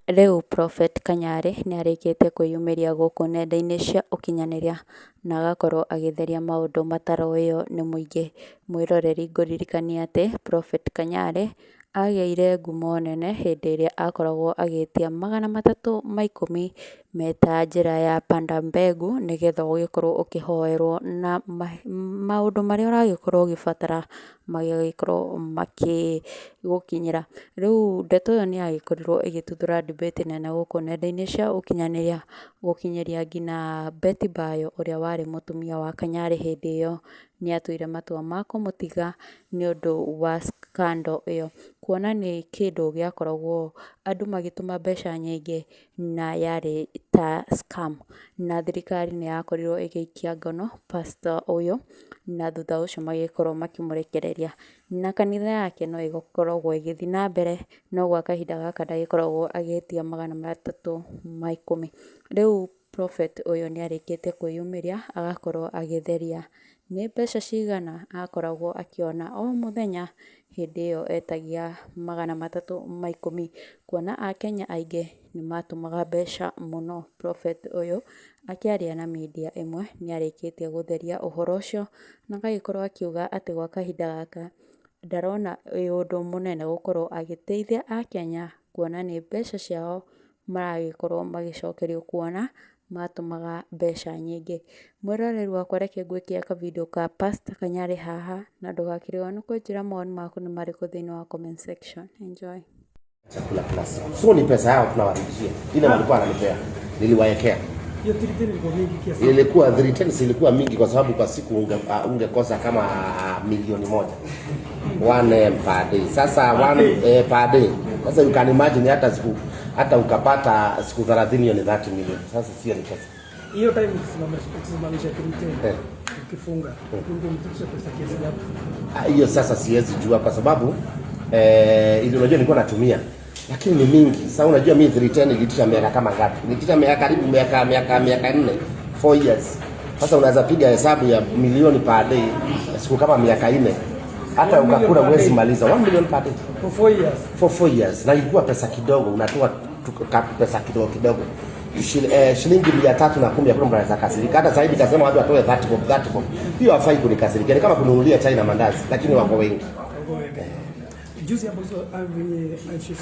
Rĩu Prophet Kanyarĩ nĩarĩkĩtie kwĩyumĩria gũkũ nenda-inĩ cia ũkinyanĩria na agakorwo agĩtheria maũndũ mataroĩyo nĩ mũingĩ. Mwĩroreri, ngũririkanie atĩ Prophet Kanyarĩ agĩire ngumo nene hĩndĩ ĩrĩa akoragwo agĩtia 310 meta njĩra ya panda mbegu, nĩgetha ũgĩkorwo ũkĩhoerwo na maũndũ marĩa ũragĩkorwo ũgĩbatara magagĩkorwo makĩgũkinyĩra. Rĩu ndeto ĩyo nĩyagĩkorirwo ĩgĩtuthũra debate nene gũkũ nenda-inĩ cia ũkinyanĩria, gũkinyĩria nginya Betty Bayo, ũrĩa warĩ mũtumia wa Kanyarĩ hĩndĩ ĩyo, nĩatuire matua ma kũmũtiga nĩũndũ wa scandal ĩyo. Kuona nĩ kĩndũ gĩakoragwo andũ magĩtũma mbeca nyingĩ na yarĩ ta scam, na thirikari nĩyakorirwo ĩgĩikia ngono pastor ũyũ, na thutha ũcio magĩkorwo makĩmũrekereria. Na kanitha yake no ĩgĩkoragwo ĩgĩthiĩ na mbere, no gwa kahinda gaka ndagĩkoragwo agĩtia 310. Rĩu prophet ũyũ nĩarĩkĩtie kwĩyumĩria agakorwo agĩtheria nĩ mbeca cigana akoragwo akĩona o mũthenya hĩndĩ ĩyo etagia 310, kuona akenya aingĩ nĩmatũmaga mbeca mũno. Prophet ũyũ akĩaria na media ĩmwe nĩarĩkĩtie gũtheria ũhoro ũcio na agagĩkorwo akiuga atĩ gwa kahinda gaka ndarona wĩ ũndũ mũnene gũkorwo agĩteithia akenya, kuona nĩ mbeca ciao maragĩkorwo magĩcokerio, kuona matũmaga mbeca nyingĩ. Mwĩroreri wakwa, reke ngwĩkĩre kavindio ka Pastor Kanyarĩ haha na ndũgakĩrigwo nĩ kũnjĩra mawoni maku nĩ marĩkũ thĩinĩ wa comment section. Enjoy. Chakula kila siku. So ni pesa yao tunawarudishia. Ile walikuwa wananipea. Niliwaekea. Hiyo 310 ilikuwa mingi kiasi. Ilikuwa 310, ilikuwa mingi kwa sababu kwa siku ungekosa kama 1 milioni. 1M per day. Sasa one per day. Sasa you can imagine, hata ukapata siku 30, hiyo ni 30 million. Sasa sio ni pesa. Hiyo time ukisimamisha 310, ukifunga, ungemfikisha pesa kiasi ngapi? Ah, hiyo sasa siwezi jua kwa sababu ili unajua nilikuwa natumia, lakini ni mingi. Sasa unajua mimi 310 niliitisha miaka kama ngapi? Niliitisha miaka karibu miaka 4, 4 years. Sasa unaweza piga hesabu ya milioni per day siku kama miaka 4. Hata 1 million ukakula per huwezi day. maliza 1 million per day. For 4 years. For 4 years, na ilikuwa pesa kidogo, unatoa pesa kidogo kidogo. Shilingi 310, hakuna mtu anaweza kasirika. Hata sasa hivi kasema watu watoe 30 bob, 30 bob. Hiyo hafai kunikasirikia. Ni kama kununulia chai na mandazi, lakini wako wengi. Wako wengi. Juzi hapo hizo venye I should